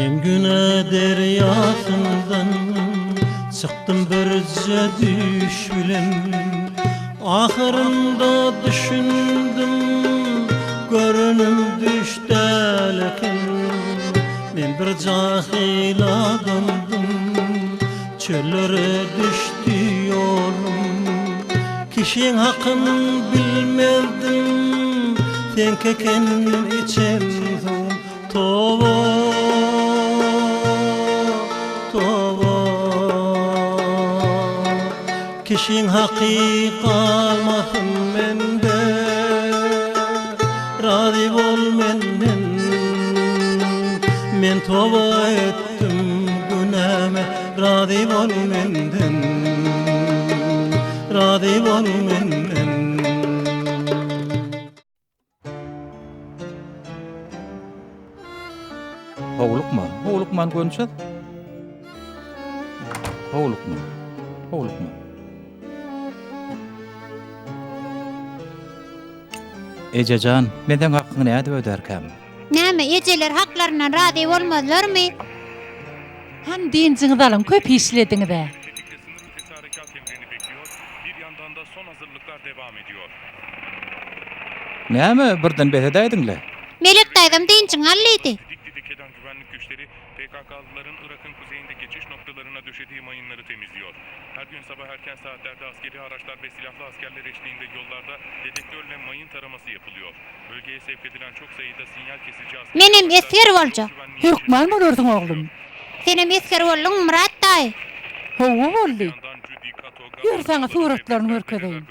Men günä derýasyndan çykdym birje düýş bilen. Ahyrynda düşündim, görenim düýş däl eken. Men bir jahyl adamdym, çöllere düşdi ýolum. Kişiň hakyn bilmezdim, seňki eken içen suwum. Toba, toba. Kişiň haky galmasyn mende, Razy bol menden. Men toba etdim günäme, Razy bol menden. Razy bol menden. Howlukma, howlukman gönçez. Howlukma, howlukma. Ejejan, men seň hakyňy nädip ödärkäm? Näme, ejeler haklaryndan razy bolmazlarmy? Hany dynjyňyzy alyň, köp işlediňiz-ä. Näme, birden bes edäýdiň-le? Melek daýzam dynjyňy al diýdi. Menem esger boljak. Hökman bolarsyň oglum. Senem esger bolduňmy Myrat daýy? Hawa boldy. Ýör saňa suratlaryny görkezeýin.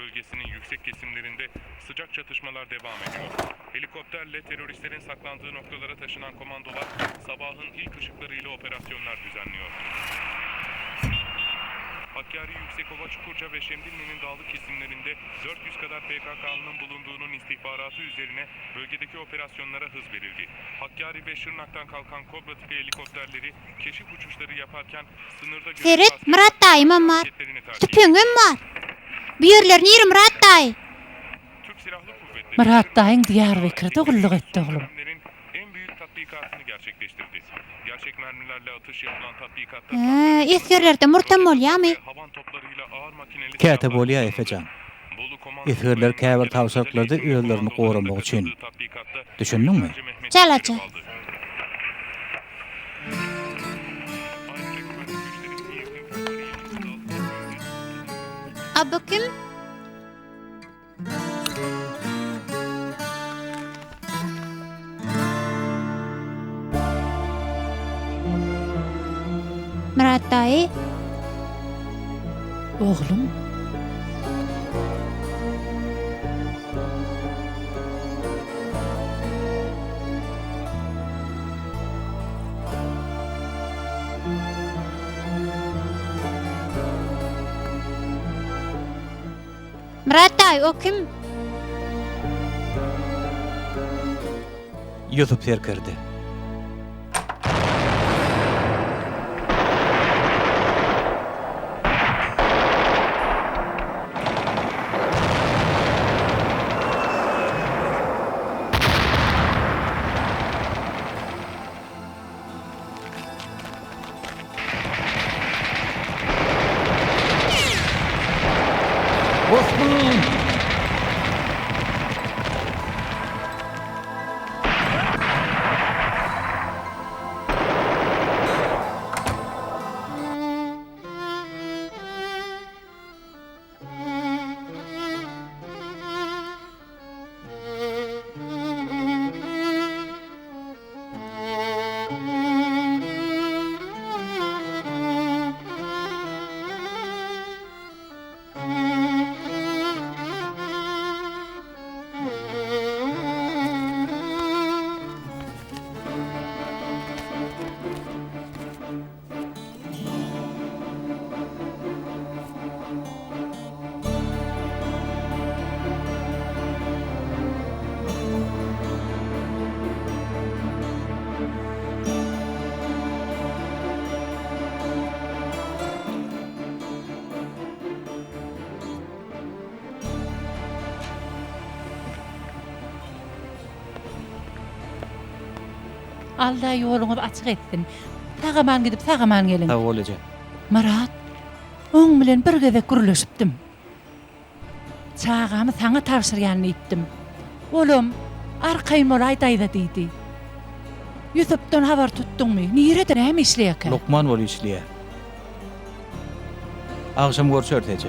Seret, Myrat daýymam bar. Tüpeňem bar. Bu ýerler nire Myrat daýy? Myrat daýyň Diýarbekirde gulluk etdi oglum. Hä, esgerlerde murtam bolýamy? Käte bolýa Efe jan. Esgerler käbir tabşyryklarda özlerini goramak üçin. Düşündiňmi? Çalaja. A bu kim? Myrat daýy. Oglum. Myrat daýy, o kim? Ýusup serkerde. Osman! Alla ýoluňyzy açyk etsin. Sag-aman gidip, sag-aman geliň. Sag bol eje. Myrat, oň bilen bir gezek gürleşipdim. Çagamy saňa tabşyrýan diýipdim. Olam, Arkaýyn bolaý daýza diýdi. Ýusupdan habar tutduňmy? Nirede, näme işleýärkä? Lukman bolup işleýär. Agşam görşeris eje.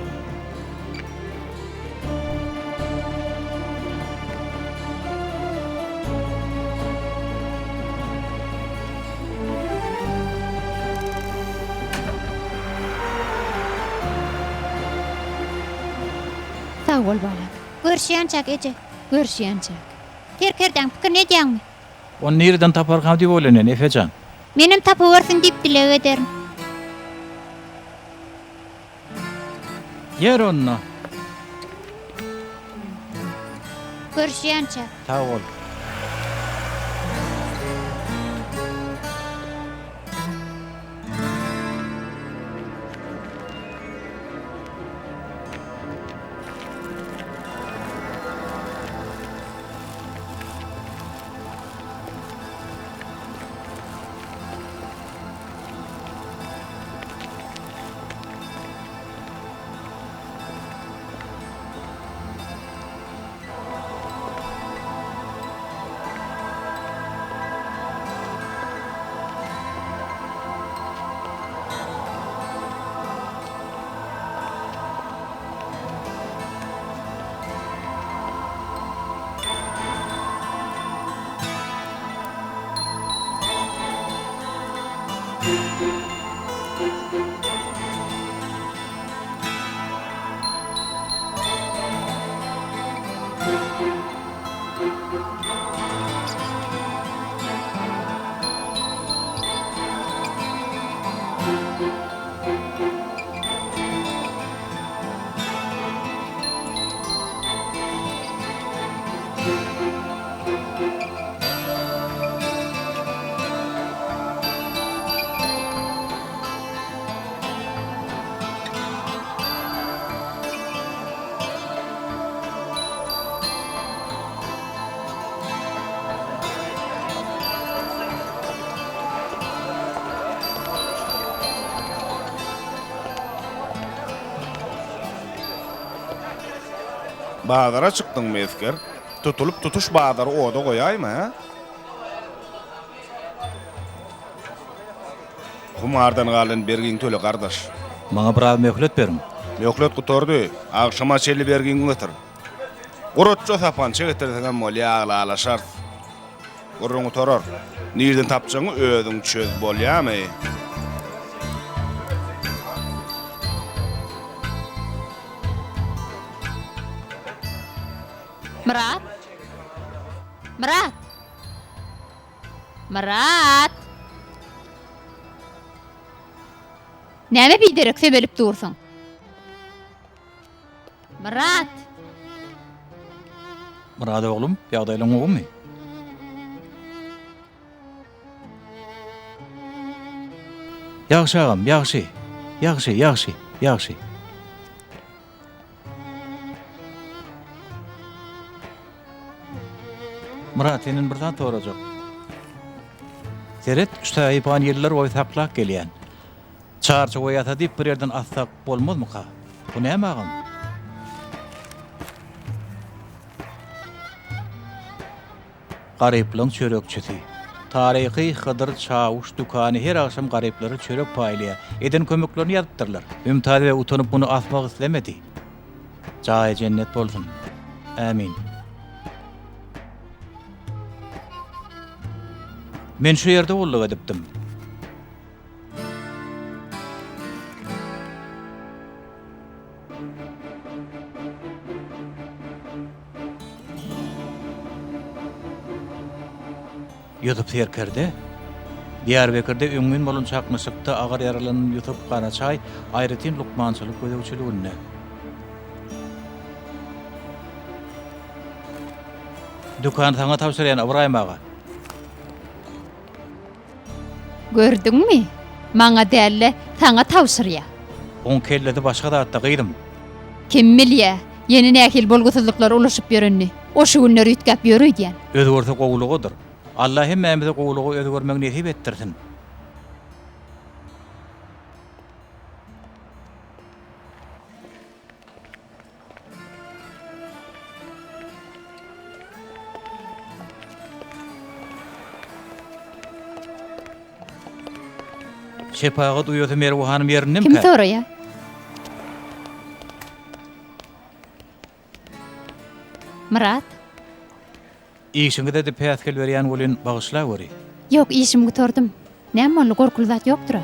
Sag bol balam. Görüşýänçäk eje. Görüşýänçäk. Serkerdäň pikirini edýäňmi? Ony nireden taparkam diýip oýlanýan, Efe jan. Menem tapybersin diýip dileg ederin. Ýer onda. Görüşýänçäk. Sag bol. Bazara çykdyňmy esger? Tutulyp tutuş bazary oda goýaýma, hä? Humardan galan bergiňi töle, gardaş. Maňa biraz möhlet beriň. Möhlet gutardy. Agşama çenli bergiňi getir. Guratja sapança getirseňem bolýa, aglalaşarys. Gürrüň gutarar. Nirden tapjagyňy özüň çöz, bolýamy? Myrat! Myrat! Myrat! Näme biderek söbelip dursuň? Myrat! Myrat oglum, ýagdaýlaň gowumy? Ýagşy agam, ýagşy. Ýagşy, ýagşy, ýagşy. Myrat, senden bir zat sorajak. Seret, şu sahypany ýyllar boýy saklap gelýän. Çarçuwa ýasa diýip bir ýerden assak bolmazmyka? Bu näme agam? Garyplaň çörekçisi. Taryhy Hydyr Çawuş dükany her agşam garyplara çörek paýlaýar. Eden kömeklerini ýazypdyrlar. Mümtaz beg utanyp muny asmak islemedi. Jaýy jennet bolsun. Ämin. Men şu ýerde gulluk edipdim. Ýusup serkerde Diýarbekirde öňňin bolan çaknyşykda agyr ýaralanan Ýusup Garaçaý aýratyn lukmançylyk gözegçiliginde. Dükany saňa tabşyrýan, Ybraýym aga. Gördüňmi? Maňa däl-de, saňa tabşyrýa. Oň kellesi başga zatda, gyzym. Kim bilýä, ýene nähili bolgusyzlyklara ulaşyp ýörenini. O şu günler üýtgäp ýör öýdýän. Özgerse gowulygydyr. Alla hemmämize gowulyga özgermegi nesip etdirsin. Şepagat uýasy Merwe hanym ýerindemikä? Kim soraýar? Myrat. Işiňize-de päsgel berýän welin bagyşlaweri. Ýok, işimi gutardym. Näme boldy, gorkuly zat ýokdur-a?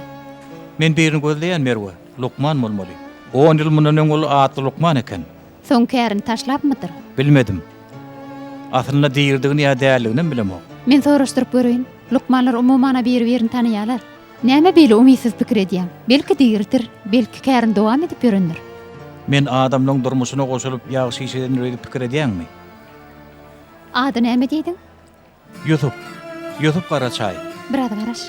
Men birini gözleýän, Merwe. Lukman bolmaly. On ýyl mundan öň ol atly lukman eken. Soň kärini taşlapmydyr? Bilmedim. Aslynda diridigini ýa däldiginem bilemok. Men soraşdyryp göreýin. Lukmanlar umuman-a biri-birini tanaýarlar. Näme beýle umytsyz pikir edýäň? Belki diridir, belki kärini dowam edip ýörendir. Men adamlaň durmuşyna goşulyp ýagşy iş edendir öýdüp pikir edýäňmi? Ady näme diýdiň? Ýusup. Ýusup Garaçaý. Biraz garaş.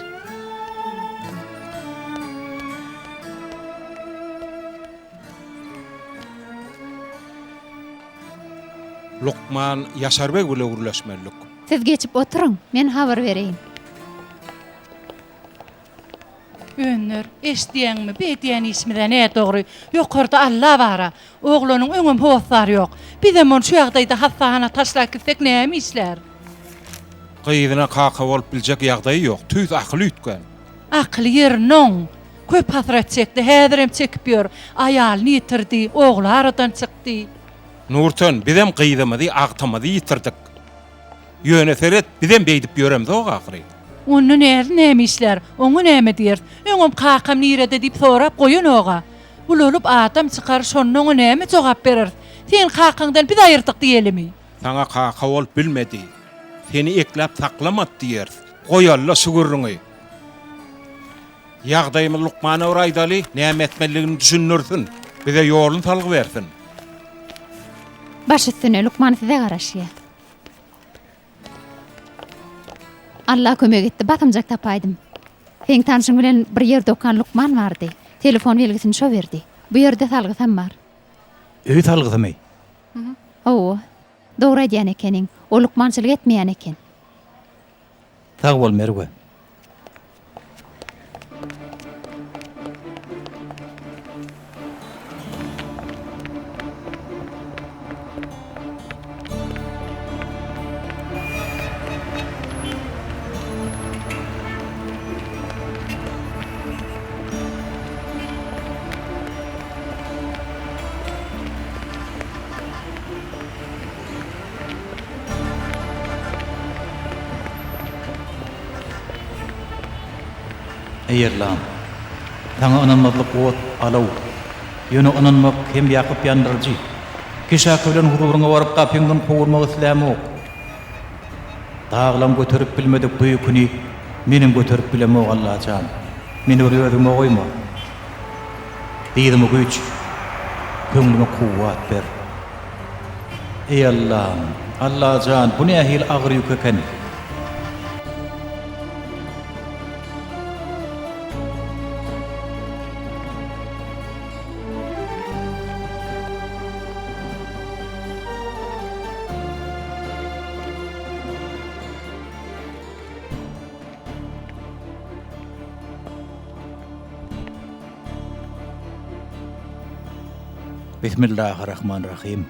Lukman Ýaşar beg bile gürleşmelidik. Siz geçip oturyň, men habar bereýin. Önder, eşidýäňmi, bu edýän işimiz-ä nädogry. Ýokarda Alla bar-a. Oglanyň öňem hossary ýok. Bizem ony şu ýagdaýda hassahana taşlap gitsek näme işlär? Gyzyna kaka bolup biljek ýagdaýy ýok. Tüýs akyly üýtgän. Akyly ýerinde oň. Köp hasrat çekdi, häzirem çekip ýör. Aýalyny ýitirdi, ogly aradan çykdy. Nurten, bizem gyzymyzy, agtymyzy ýitirdik. Ýöne seret, bizem beýdip ýöremzok ahyry. Onda näzi näme işlär, oňa näme diýeris? Öňem kakam nirede diýip sorap goýanok-a. Ulalyp adam çykar, şonda oňa näme jogap bereris? Seni kakaňdan biz aýyrdyk diýelimi? Saňa kaka bolup bilmedi. Seni ekläp saklamady diýeris. Goýaly-la şu gürrüňi. Ýagdaýymyzy lukmana bir aýdaly, näme etmelidigini düşündirsin. Bize ýoluny salgy bersin. Baş üstüne, lukman size garaşýar. Alla kömek etdi, basymjak tapaýdym. Seň tanşyň bilen bir ýerde okan lukman bardy. Telefon belgisini şo berdi. Bu ýerde salgysam bar. Öý salgysymy? Hawa. Dogry aýdýan ekeniň. O lukmançylyk etmeýän eken. Sag bol, Merwe. Eý Allam! Saňa ynanmazlyk ot, alaw. Ýöne ynanmak hem ýakyp ýandyryjy. Kişi bilen huzuryňa baryp gapyňdan kowulmak islämok. Daglaň göterip bilmedik bu ýüküni menem göterip bilemok Allajan. Meni bir özüme goýma. Dyzyma güýç, köňlüme kuwwat ber. Eý Allam, Allajan bu nähili agyr ýük eken. Bismillahirrahmanirrahim.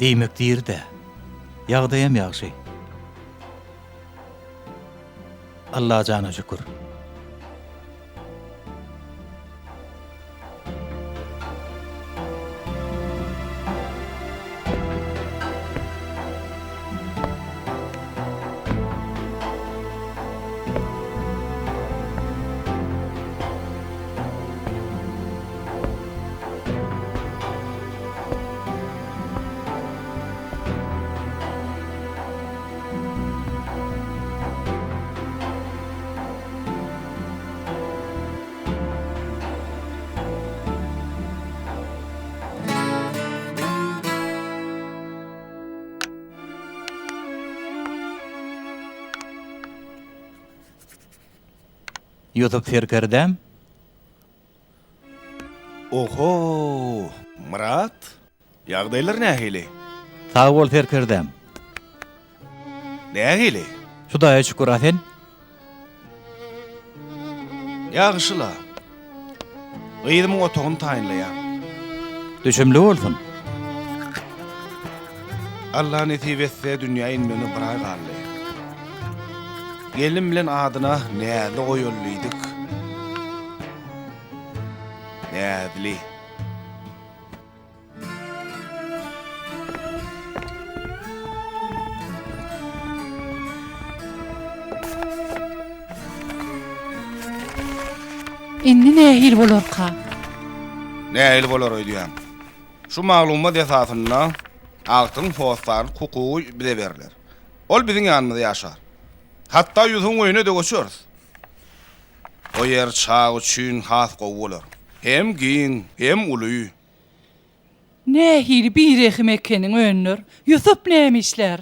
Diýmek diri-dä. Ýagdaýam ýagşy. Allajana şükür. Ýusup serkerdäm? Oho, Myrat, ýagdaýlar nähili? Sag bol serkerdäm. Nähili? Hudaýa şükür, a sen? Ýagşy-la. Gyzymyň otagyny taýynlaýan. Düşümli bolsun. Allah nesip etse dünýä inmegine bir aý galdy. Gelnim bilen adyna Näzli goýaly diýdik. Näzli. Indi nähili bolarka? Nähili bolar öýdýäň? Şu maglumat esasynda agtygyň hossarlyk hukugy bize berler. Ol biziň ýanymyzda ýaşar. Hatda Ýusubyň öýüne-de göçeris. O ýer çaga üçin has gowy bolar. Hem giň, hem uly. Nähili birehim ekeniň, Önder. Ýusup näme işlär?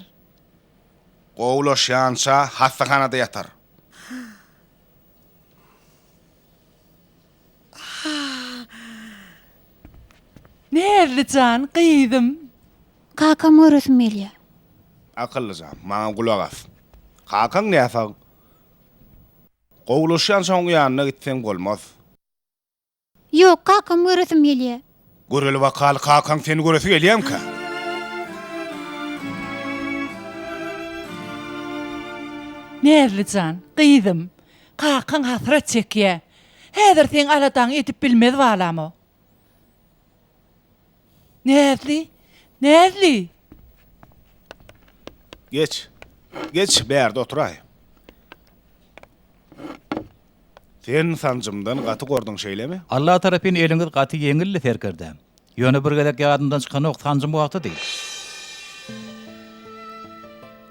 Gowulaşýança hassahanada ýatar. Näzli jan, gyzym. Kakam göresim gelýär. Akyllyjam, maňa gulak as. Kakaň näsag. Gowulaşýança oň ýanyna gitseň bolmaz. Ýok, kakam göresim gelýär. Göreli bakaly kakaň seni göresi gelýämkä? Näzli jan, gyzym, kakaň hasrat çekýä. Häzir seň aladaňy edip bilmez balam o. Näzli? Näzli? Geç. Geç, bärde oturaý. Sen sanjymdan gaty gorduň, şeýlemi? Alla tarapyn eliňiz gaty ýeňildi, serkerdäm. Ýöne bir gezek ýadymdan çykanok, sanjym wagtydy.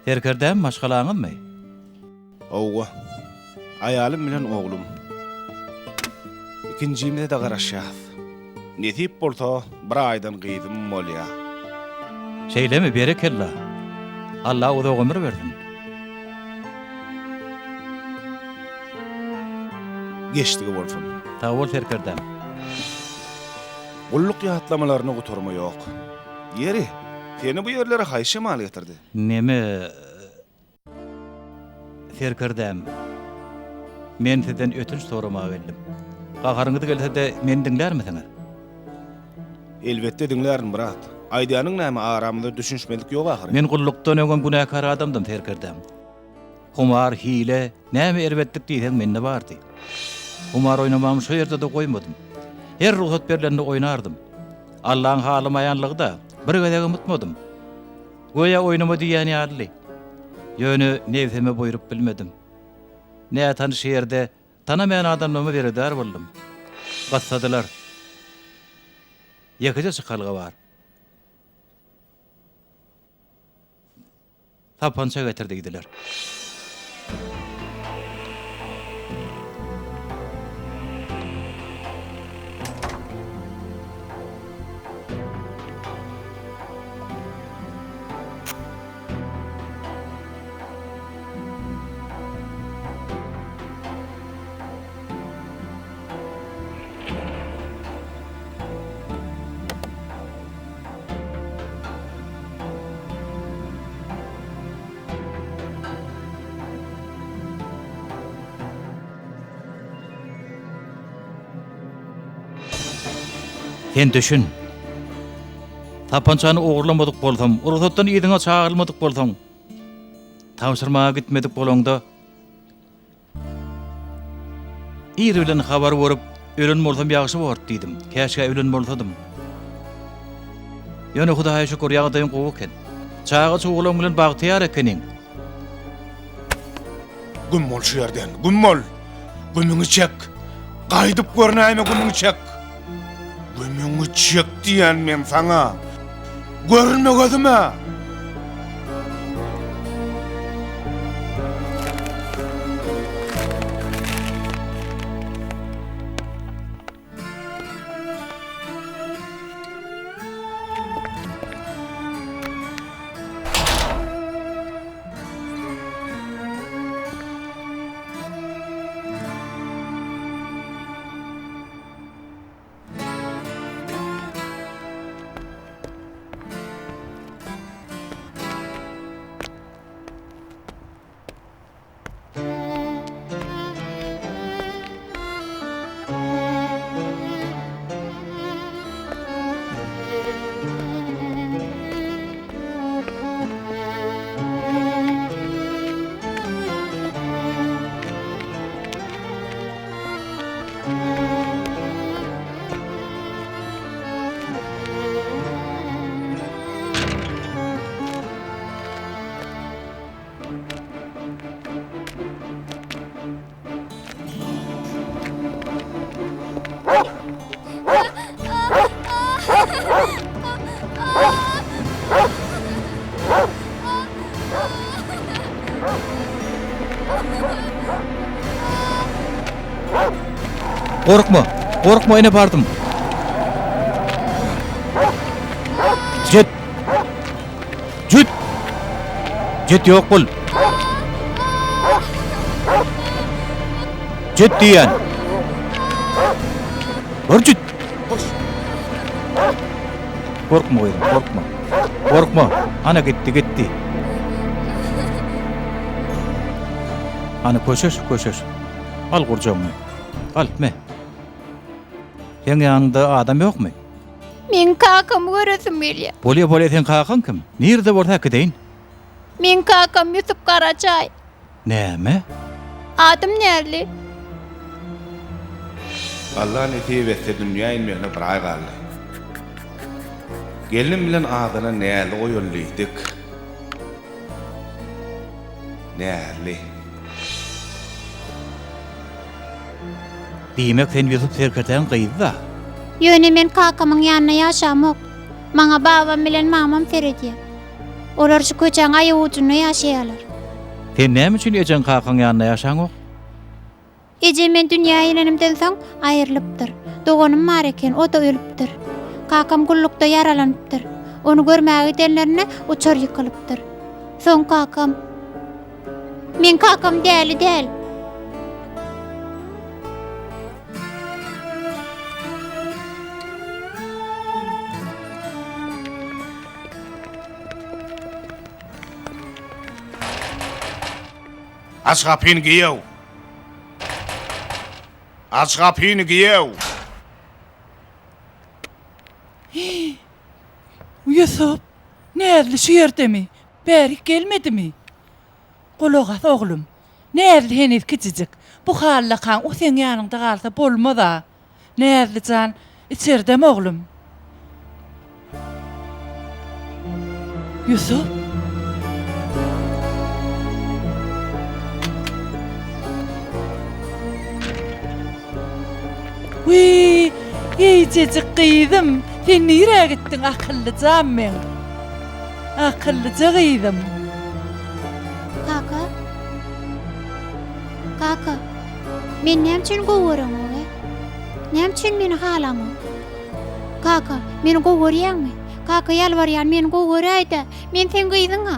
Serkerdäm, maşgalaňyzmy? Hawa. Aýalym bilen oglum. Ikinjimize-de garaşýas. Nesip bolsa, bir aýdan gyzym bolýa. Şeýlemi, berekella. Alla uzak ömür bersin. Geçdigi bolsun. Sag bol, serkerdäm. Gulluk ýatlamalaryna gutarma ýok. Ýeri, seni bu ýerlere haýsy şemal getirdi? Neme, Serkerdäm, men sizden ötünç soramaga geldim. Gaharyňyz gelse-de, meni diňlärmisiňiz? Elbetde diňlärin, brat. Aýdýanyň näme, aramyzda düşünişmezlik ýok ahyry. Men gullukdan öňem günäkär adamdym, serkerdäm. Humar, hile, näme erbetlik diýseň mende bardy. Humar oýnamamy şo ýerde-de goýmadym. Her rugsat berlende oýnardym. Allaň halamaýanlygy-da, bir gezegem utmadym. Göýä oýnama diýýän ýalydy. Ýöne nebsime buýrup bilmedim. Nätanyş ýerde tanamaýan adamlaryma beredar boldum. Gyssadylar. Ýekeje çykalga bar. Sapança getir diýdiler. Sen düşün. Sapançany ogurlamadyk bolsam, rugsatdan yzyňa çagyrylmadyk bolsaň, tabşyrmaga gitmedik bolaňda. Ir bilen habar görüp, ölen bolsam ýagşy bordy diýdim. Käşgä ölen bolsadym. Ýöne Hudaýa şükür, ýagdaýyň gowy eken. Çaga-çugalaň bilen bagtyýar ekeniň. Güm bol şu ýerden, güm bol! Gümüňi çek! Gaýdyp görnäýme gümüňi çek! Gümüňi çek diýýän men saňa! Görünme gözüme! Gorkma, gorkma ene bardym. Jet. Jüt! Jüt ýok bol. Jüt diýýän. Bir jüt. Gorkma gyzym, gorkma. Gorkma. Ana gitdi, gitdi. Ana köşeş, köşeş. Al gurjagyňy. Al, me. Seň ýanyňda adam ýokmy? Meň kakamy göresim gelýär. Bolýa bolýa seň kakaň kim? Nirede bolsa äkideýin. Meň kakam Ýusup Garajaý. Näme? Adym Näzli. Alla nesip etse dünýä inmegine bir aý galdy. Gelnim bilen adyna Näzli goýaly diýdik. Näzli. Diýmek sen Ýusup serkerdäň gyzy-da? Ýöne men kakamyň ýanynda ýaşamok. Maňa babam bilen mamam seredýär. Olar şu köçäň aýagujunda ýaşaýarlar. Sen näme üçin ejeň kakaň ýanynda ýaşaňok? Ejem men dünýä inenimden soň aýrylypdyr. Doganym bar eken, o-da ölüpdir. Kakam gullukda ýaralanypdyr. Ony görmäge gidenlerinde uçar ýykylypdyr. Soň kakam. Meň kakam däli däl. Aç gapyny giýew. Aç gapyny giýew. Ýusup, Näzli şu ýerdemi? Bärik gelmedimi? Gulak as, oglum. Näzli heniz kiçijik. Bu hallakaň o seň ýanyňda galsa bolmaz-a. Näzli jan, içerdemi, oglum? Ýusup? Wiý, eýjejik gyzym, sen nirä gitdiň, akyllyjam meň? Akyllyja gyzym. Kaka. Kaka. Meni näme üçin gowy göreňok, e? Näme üçin meni halaňok? Kaka, meni gowy görýäňmi? Kaka, ýalbarýan, meni gowy göräý-dä. Men seň gyzyň-a.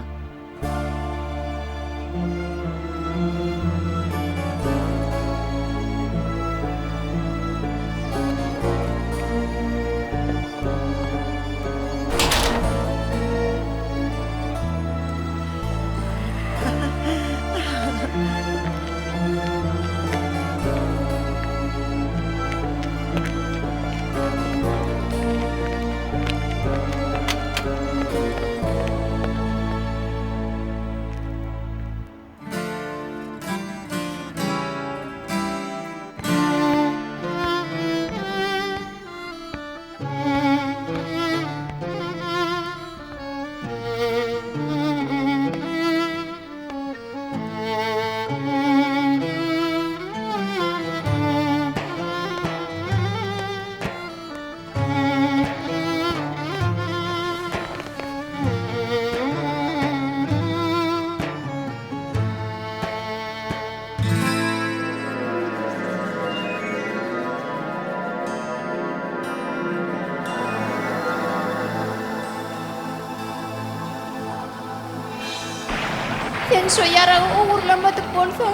Sen şo ýaragy ogurlamadyk bolsaň,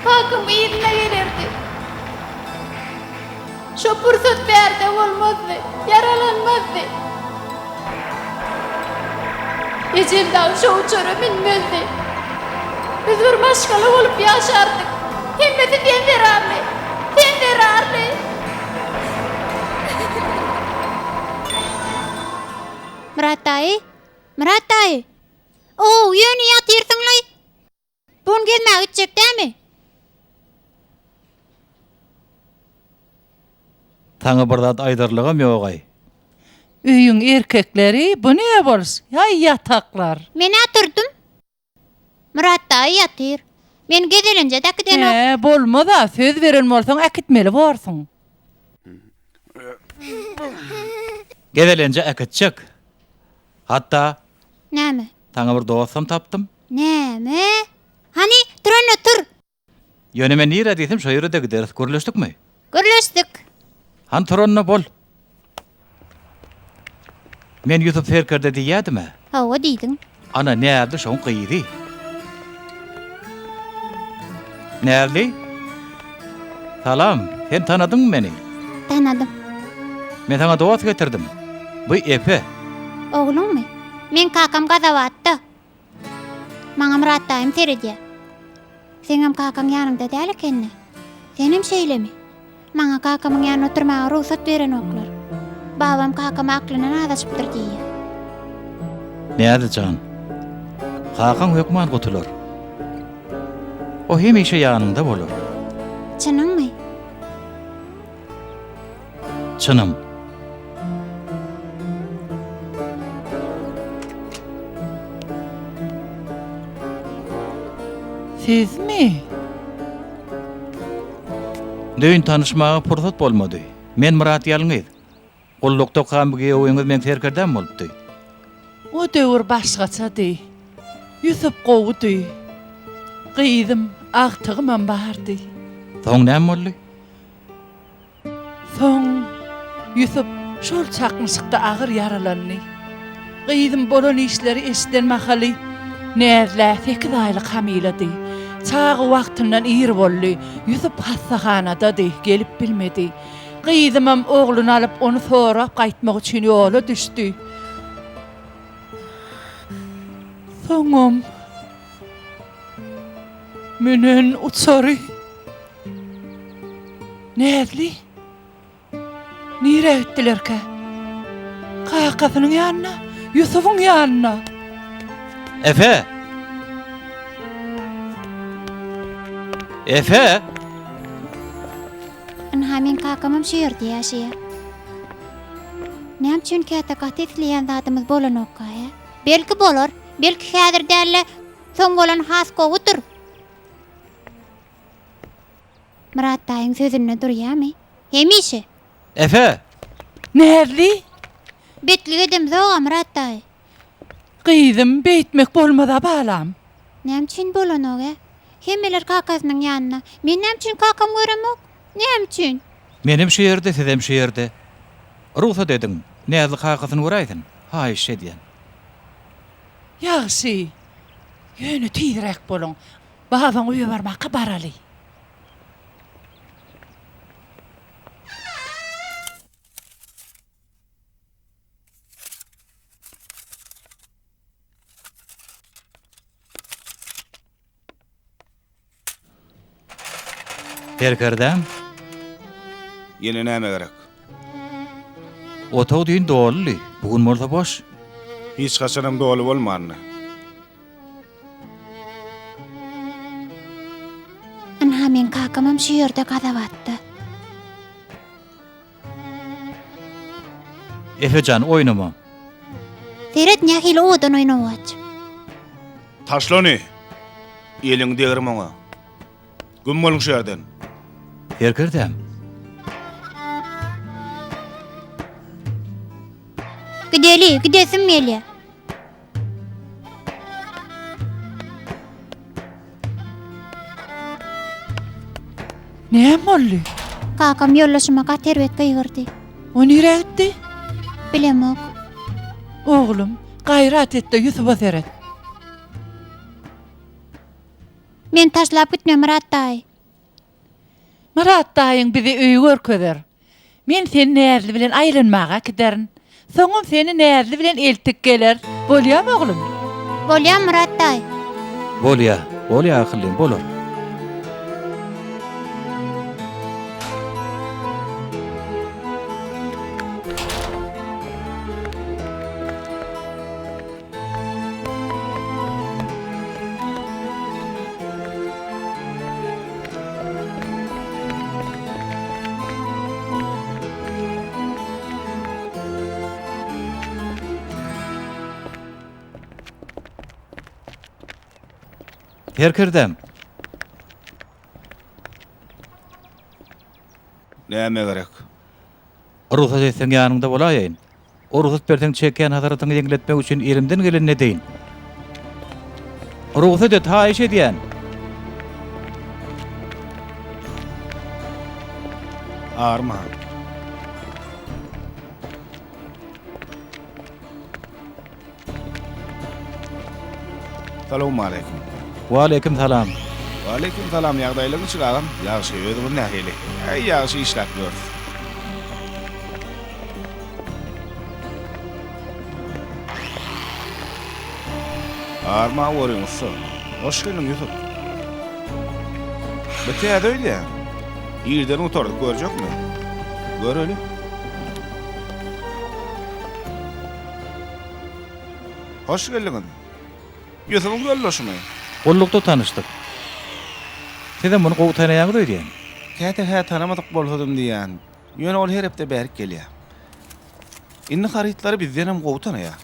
kakam yzyna gelerdi. Şo pursat bärde bolmazdy, ýaralanmazdy. Ejem dagy şo uçara münmezdi. Biz bir maşgala bolup ýaşardyk. Hemmesi sen zerarly! Sen zerarly! Myrat daýy! Myrat daýy! Ow, ýöne ýatyrsyň-laý! Bu gün gezmäge gitjek dämi? Saňa bir zat aýdarlygam ýog-aý. Öýüň erkekleri bu ne boluş, ýaý ýataklar. Men-ä turdum. Myrat daýy ýatyr. Meni gezelenje-de äkidenok. Hä, bolmaz-a, söz beren bolsaň äkitmeli borsuň. Gezelenje äkitjek. Hatda. Näme? Saňa bir dostam tapdym. Näme? Hany, tur onda, tur! Ýöne men nirä diýsem, şo ýere-de gideris. Gürleşdikmi? Gürleşdik. Hany, tur onda, bol. Men Ýusup serkerde diýýädim-ä. Hawa, diýdiň. Ana, Näzli şoň gyzy. Näzli? Salam, sen tanadyňmy meni? Tanadym. Men saňa dost getirdim. Bu Epe. Ogluňmy? Meň kakam Gazabatda. Maňa Myrat daýym seredýär. Seňem kakaň ýanyňda däl ekeni. Senem şeýlemi? Maňa kakamyň ýanynda oturmaga rugsat berenoklar. Babam kakam aklyndan azaşypdyr diýýär. Näzli jan, kakaň hökman gutular. O hemişe ýanyňda bolar. Çynyňmy? Çynym. Sizmi? Düýn tanyşmaga pursat bolmady. Men Myrat Ýalňyz. Gullukda okam giýewiňiz meň serkerdäm bolupdy. O döwür başgaçady. Ýusup gowudy. Gyzym, agtygymam bardy. Soň näme boldy? Soň Ýusup şol çaknyşykda agyr ýaralandy. Gyzym bolan işleri eşiden mahaly Näzlä sekiz aýlyk hamylady. Çaga wagtyndan ir boldy. Ýusup hassahanadady, gelip bilmedi. Gyzymam ogluny alyp, ony sorap gaýtmak üçin ýola düşdi. Soňam münen uçary. Näzli? Nirä gitdilerkä? Kakasynyň ýanyna, Ýusubyň ýanyna. Efe! Efe! Ynha meň kakamam şu ýerde ýaşaýar. Näme üçin käte gaty isleýän zadymyz bolanokka, hä? Belki bolar, belki häzir däl-de, soň bolan has gowudyr. Myrat daýyň sözünde durýamy? Hemişe! Efe! Näzli? Betlik edemzog-a, Myrat daýy. Gyzym, beýtmek bolmaz-a, balam. Näme üçin bolanok-ä? Hemmeler kakasynyň ýanynda. Men näme üçin kakamy göremok? Näme üçin? Menem şu ýerde, sizem şu ýerde. Rugsat ediň, Näzli kakasyny göräýsin. Haýyş edýän. Ýagşy. Ýöne tizräk boluň. Babaň öýe barmaka baraly. Serkerdäm. Ýene näme gerek? Otag düýn doludy, bu gün bolsa boş. Hiç haçanam doly bolmandy. Ynha meň kakamam şu ýerde Gazabatda. Efe jan oýnama. Seret nähili owadan oýnawaç. Taşla ony! Eliňi degirme oňa. Güm boluň şu ýerden. Serkerdäm. Gideli, gidesim gelýär. Näme boldy? Kakam ýoldaşyma gaty erbet gygyrdy. O nirä gitdi? Bilemok. Oglum, gaýrat et-de Ýusuba seret. Meni taşlap gitme Myrat daýy. Myrat daýyň bize öýi görkezer. Men seni Näzli bilen aýlanmaga äkiderin. Soňam seni Näzli bilen eltip geleris. Bolýamy oglum? Bolýa Myrat daýy. Bolýa, bolýa akyllym, bolar. Serkerdäm. Näme gerek? Rugsat etseň ýanyňda bolaýaýyn. Rugsat berseň çekýän hasratyňy ýeňletmek üçin elimden gelenini edeýin. Rugsat et, haýyş edýän. Arma. Salowmaleýkim. Waleýkim salam. Waleýkim salam ýagdaýlar niçik agam? Ýagşy özüňiz nähili? Äý ýagşy işläp ýörüs. Arma görüň ussa. Hoş geldiň Ýusup. Bu täze öýdýän. Irden gutardyk görjekmi? Göreli. Hoş geldiňiz. Ýusubyň ýoldaşymy? Gullukda tanyşdyk. Sizem muny gowy tanaýaňyz öýdýän. Käte-hä tanamadyk bolsadym diýýän. Ýöne ol her hepde bärik gelýär. Indi harytlary bizdenem gowy tanaýar.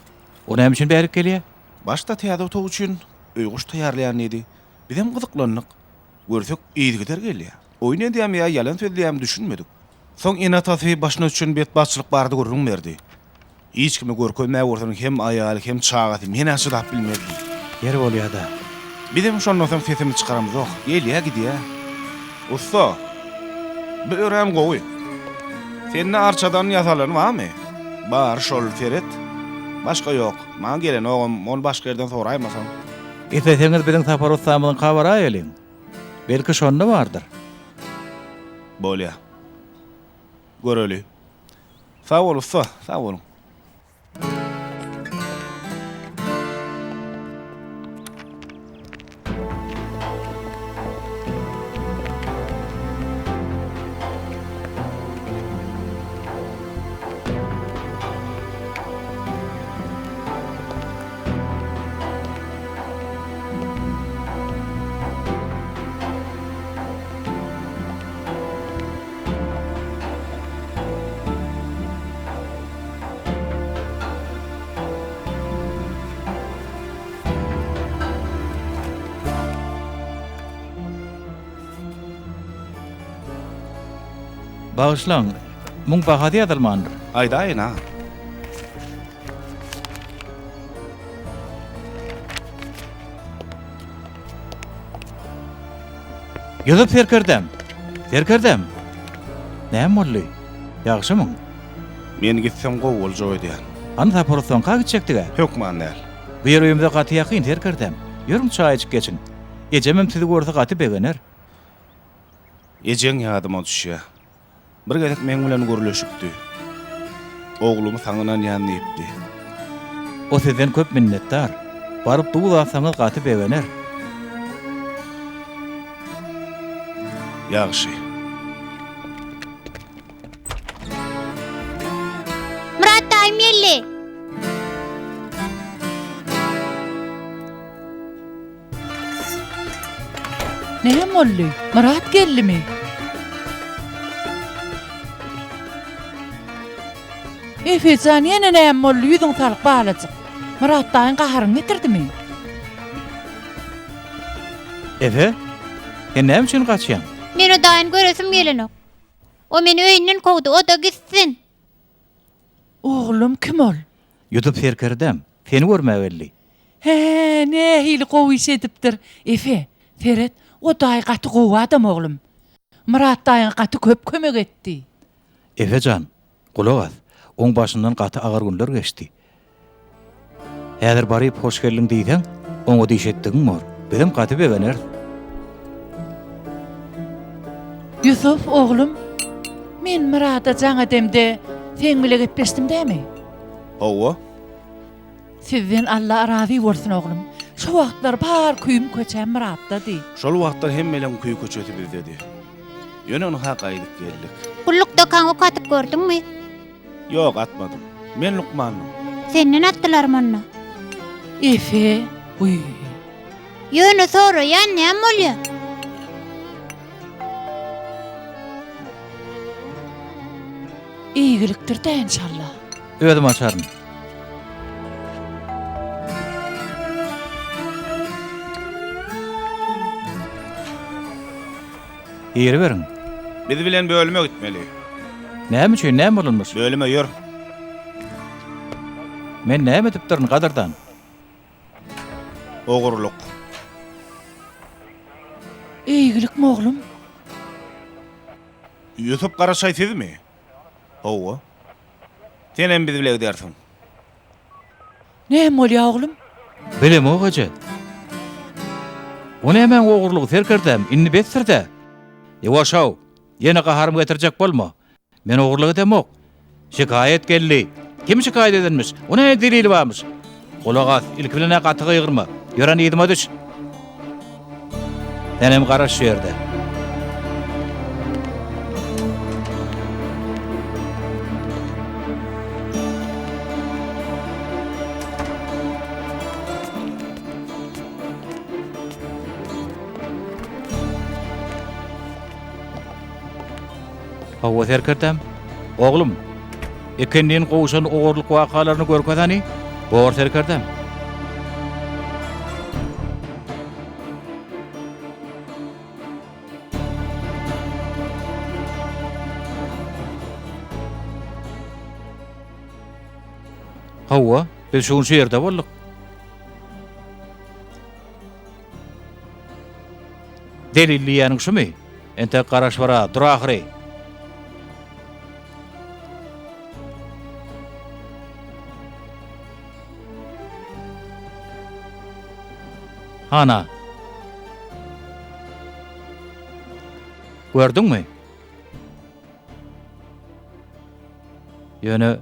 O näme üçin bärik gelýär? Başda täze otag üçin öý-guş taýýarlaýan diýdi. Bizem gyzyklandyk. Görsek, yzygider gelýär. Oýun edýärmi ýa ýalan sözleýärmi düşünmedik. Soň ene-atasy başyna düşen betbagtçylyk barada gürrüň berdi. Hiç kime görkezmäge bolsun hem aýaly hem çagasy men-ä çydap bilmezdim. Ýeri bolýa-da. Bizem şondan soň sesimizi çykaramyzok. Gelýä gidýä. Ussa, bu örän gowy. Sende arçadan ýasalany barmy? Bar şol, seret. Başga ýok. Maňa gelenogam, ony başga ýerden soraýmasaň. Isleseňiz biziň Sapar ussamyzyňka baraýalyň. Belki şonda bardyr. Bolýa. Göreli. Sag bol ussa, sag boluň. Bagyşlaň, muň bahasy ýazylmandyr. Aýdaýyn a. Ýusup serkerdäm! Serkerdäm! Näme boldy? Ýagşymyň? Men gitsem gowy boljak öýdýän. Hany Sapar ussaňka gitjekdig-ä? Hökman däl. Bu ýer öýümize gaty ýakyn, serkerdäm. Ýörüň çaý içip geçiň. Ejemem sizi görse gaty begener. Ejeň ýadyma düşýä. Bir gezek meň bilen gürleşipdi. Oglumy saňa ynanýan diýipdi. O sizden köp minnetdar. Baryp duz atsaňyz gaty begener. Ýagşy. Myrat daýym geldi. Näme boldy? Myrat geldimi? Efejan ýene näme boldy? Ýüzüň salyk balajyk. Myrat daýyň gaharyňy getirdimi? Efe, sen näme üçin gaçýaň? Men o daýyny göresim gelenok. O meni öýünden kowdy, o-da gitsin. Oglum kim ol? Ýusup serkerdäm, seni görmäge geldi. Hä, nähili gowy iş edipdir. Efe, seret, o daýy gaty gowy adam oglum. Myrat daýyňa gaty köp kömek etdi. Efe jan, gulak as, oň başyndan gaty agyr günler geçdi. Häzir baryp hoş geldiň diýseň, oňa diş etdigiň bor. Bizem gaty begeneris. Ýusup, oglum, men Myrada jaň edemde, seň bile gepleşdim dämi? Hawa. Sizden Alla razy bolsun, oglum. Şo wagtlar bar küýüm köçäm Myratdady. Şol wagtlar hemmeleň küý-köçesi bizdedi. Ýöne ynha gaýdyp geldik. Gullukdakaň ok atyp gördüňmi? Ýok, atmadym. Men lukmandym. Senden atdylarmy onda? Efe, wiý. Ýöne soraýan näme bolýa? Eýgilikdir-dä enşalla. Özüm açaryn. Giriberiň. Biz bilen bölüme gitmeli. Näme üçin, näme bolanmyş? Bölüme ýör. Men näme edipdirin, gadyrdan? Ogurlyk. Eýgilikmi oglum? Ýusup Garaçaý sizmi? Hawa. Senem biz bile gidersiň. Näme bolýa oglum? Bilemok eje. O nämäň ogurlygy serkerdäm, indi besdir-dä. Ýuwaş-ow, ýene gaharymy getirjek bolma. Men ogurlyk edemok. Şikaýat geldi. Kim şikaýat edenmiş? O näme delili barmyş? Gulak as, ilki bilen-ä gaty gygyrma. Ýören yzyma düş. Senem garaş şu ýerde. Hawa, serkerdäm. Oglum, ikindin gowşan ogurlyk wakalaryny görkez hany. Bor, serkerdäm. Hawa, biz şu gün şu ýerde bolduk. Delil diýýäniň şumy? Entek garaş bar-a, dur ahyry. Hana. Gördüňmi? Ýöne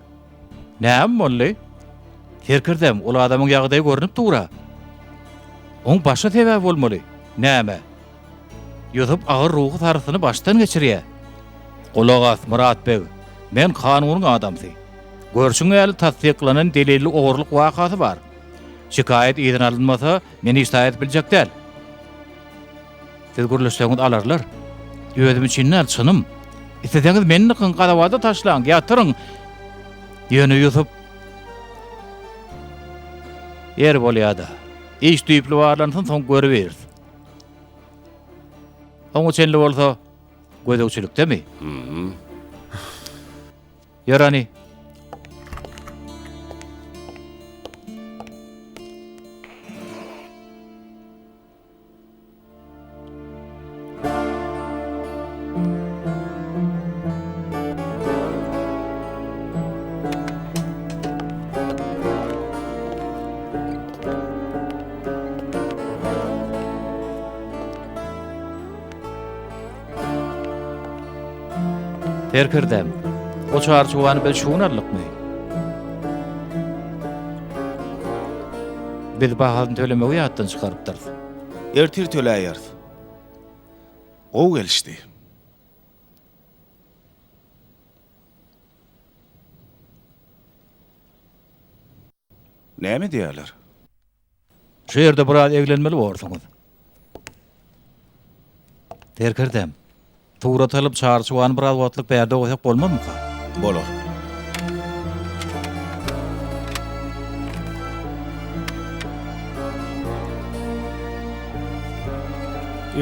näme boldy? Serkerdäm, ol adamyň ýagdaýy görnüp dur-a. Oň başga sebäbi bolmaly. Näme? Ýusup agyr ruhy sarsgyny başdan geçirýär. Gulak as, Myrat beg. Men kanunyň adamsy. Görşüň ýaly tassyklanan delilli ogurlyk wakasy bar. Şikaýat yzyna alynmasa, men hiç zat edip biljek däl. Siz gürleşseňiz alarlar. Özüm üçin däl, çynym. Isleseňiz meni dykyň, gazawada taşlaň, ýatyryň. Ýöne Ýusup Ýeri bolýa-da. Iş düýpli barlansyn, soň görübiris. Oňa çenli bolsa gözegçilikdemi? Ýör hany. Serkerdäm, o çarçuwany biz şu gün aldykmy? Biz bahasyny tölemegi ýatdan çykarypdyrys. Ertir töläýeris. Gowy gelişdi. Näme diýýärler? Şu ýerde biraz eglenmeli borsuňyz. Serkerdäm, surat alyp çarçuwany biraz wagtlyk bärde goýsak bolmazmyka? Bolar.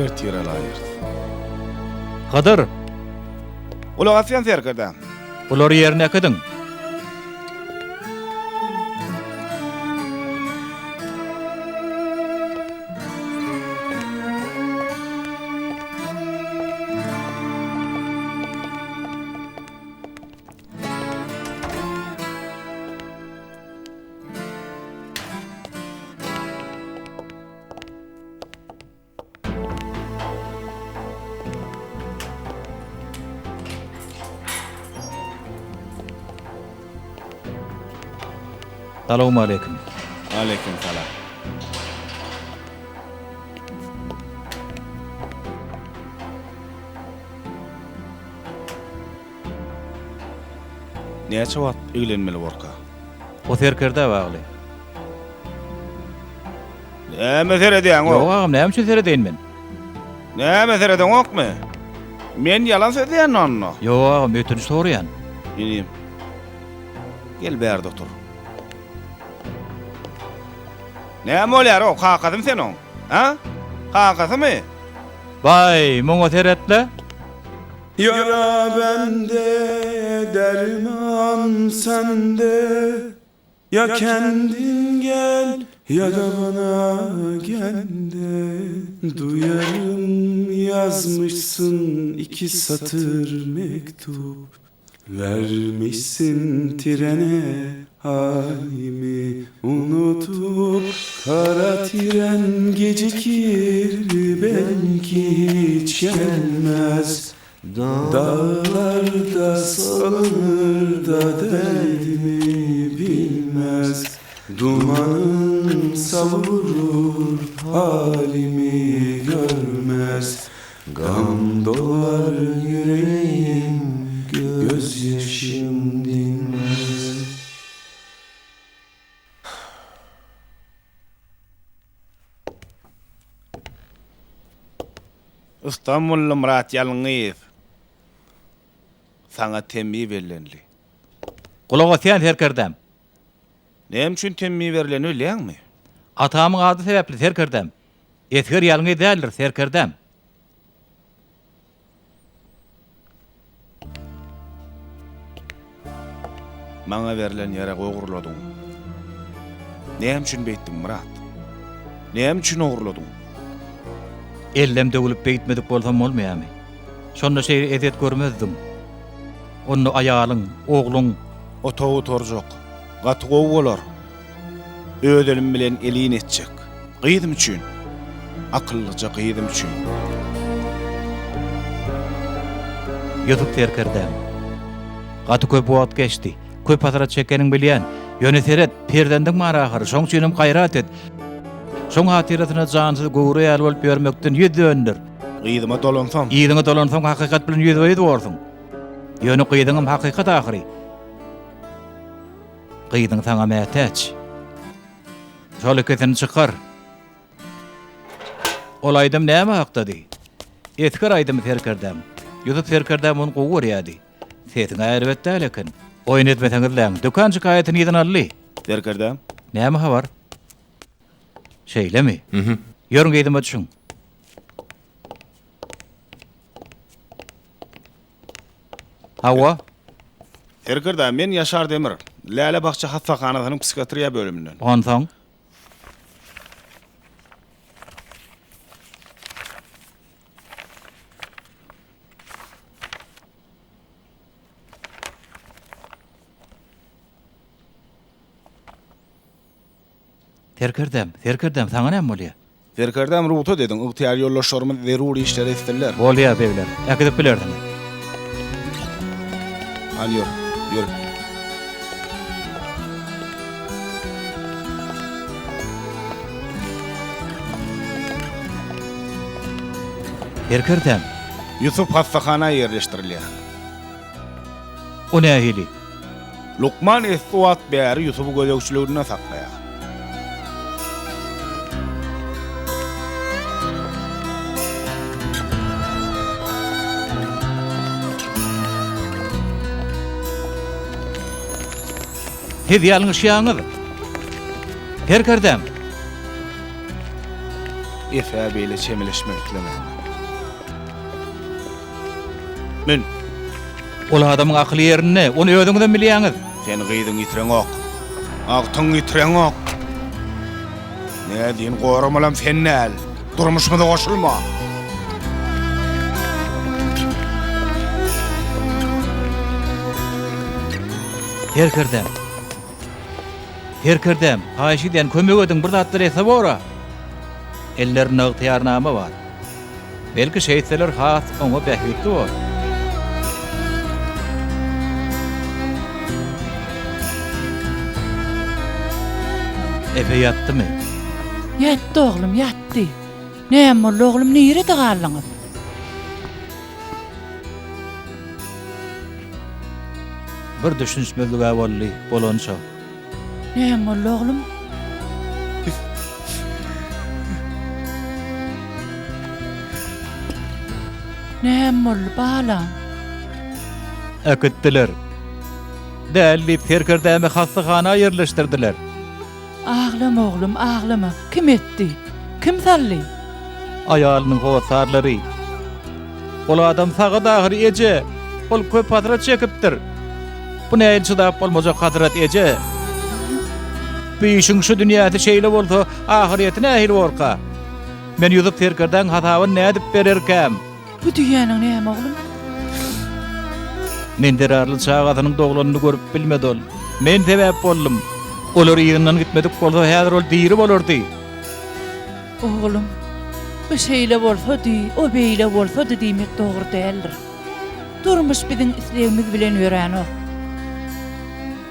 Ertir alaýarys. Hydyr! Gulak asýan serkerdäm. Bulary ýerine äkidiň. Salowmaleýkim. Aleýkim salam. Näçe wagt eglenmeli borka? O serkerdä bagly. Näme seredýäň o? Ýok agam, näme üçin seredeýin men? Näme seredeňokmy? Men ýalan sözleýän onda? Ýok agam, ötünç soraýan. Inim. Gel bärde otur. Näme bolýar o? Kakasymy sen oň? Ha? Kakasymy? Baý, muňa seret-le. Ýara bende, derman sende, Ýa kendiň gel, ýa-da bana gel-de. Duýarym ýazmyşsyn iki satyr mektup, Vermişsin trene halimi unutup, Kara tren gecikir belki hiç gelmez, Daglarda salynır da derdimi bilmez, Dumanın savurur halimi görmez, Gam dolar ýüregim, gözýaşym dinmez. Istanbully Myrat Ýalňyz, saňa temmi bellendi. Gulak asýan serkerdäm. Näme üçin temmi berlenini bilýäňmi? Atamyň ady sebäpli serkerdäm. Esger ýalňyz däldir, serkerdäm. Maňa berlen ýaragy ogurladyň. Näme üçin beýtdiň, Myrat? Näme üçin ogurladyň? Ellem döwülip beýtmedik bolsam bolmaýamy? Şonda şeýle ezýet görmezdim. Onda aýalyň, ogluň. Otag gutarjak. Gaty gowy bolar. Öz elim bilen elin etjek. Gyzym üçin. Akyllyja gyzym üçin. Ýusup serkerdäm. Gaty köp wagt geçdi. Köp hasrat çekeniňi bilýän. Ýöne seret, perzendiň bar ahyry, şoň üçinem gaýrat et. Şoň hatyrasyna jansyz göwre ýaly bolup ýörmekden ýüz dönder. Yzyma dolansam. Yzyňa dolansaň hakykat bilen ýüzbe-ýüz borsuň. Ýöne gyzyňam hakykat ahyry. Gyzyň saňa mätäç. Şol ikisini çykar. Ol aýdym näme hakdady? Esger aýdymy serkerdäm. Ýusup serkerdäm ony gowy görýärdi. Sesiň-ä erbet däl eken. Oýun etmeseňizläň. Dükan şikaýatyny yzyna aldy. Serkerdäm. Näme habar? Şeýlemi? Ýörüň yzyma düşüň. Hawa. Serkerde, men Ýaşar Demir. Läle bakja hassahanasynyň psihiatriýa bölüminden. Onsoň? Serkerdäm, serkerdäm, saňa näme bolýar? Serkerdäm, rugsat ediň, ygtyýarly ýoldaşlarymyz zerur işleri etsinler. Bolýar, begler, äkidip bilersiňiz. Hany ýör, ýör. Serkerdäm. Ýusup hassahana ýerleşdirilýär. O nähili? Lukman esli wagt bäri Ýusuby gözegçiliginde saklaýar. Siz ýalňyşýaňyz. Serkerdäm. Efe beýle çemeleşmek islemändir. Mün. Ol adamyň akyly ýerinde, ony özüňizem bilýäňiz. Sen gyzyňy ýitireňok. Agtygyňy ýitireňok. Nädýin goramalam sen däl. Durmuşymyza goşulma. Serkerdäm. Serkerdäm, haýyş edýän, kömek ediň, bir zatlar etse bor-a. Ellerinde ygtyýarnama bar. Belki şeýtseler has oňa bähbitli bor. Epe ýatdymy? Ýatdy oglum, ýatdy. Näme boldy oglum, nirede galdyňyz? Bir düşünişmezlig-ä boldy, bolança. Näme boldy oglum? Näme boldy balam? Äkitdiler. Däl diýip serkerdämi hassahana ýerleşdirdiler. Aglama oglum, aglama. Kim etdi? Kim saldy? Aýalynyň hossarlary. Ol adam sagat ahyry eje. Ol köp hasrat çekipdir. Bu nähili çydap bolmajak hasrat eje? Bu işiň şu dünýäsi şeýle bolsa, ahyrýeti nähili borka? Men Ýusup serkerdäň hasabyny nädip bererkäm? Bu diýýäniň näme oglum? Men zerarly çagasynyň doglanyny görüp bilmedi ol. Men sebäp boldum. Olar yzyndan gitmedik bolsa häzir ol diri bolardy. Oglum, bu şeýle bolsady, o beýle bolsady diýmek dogry däldir. Durmuş biziň islegimiz bilen ýöränok.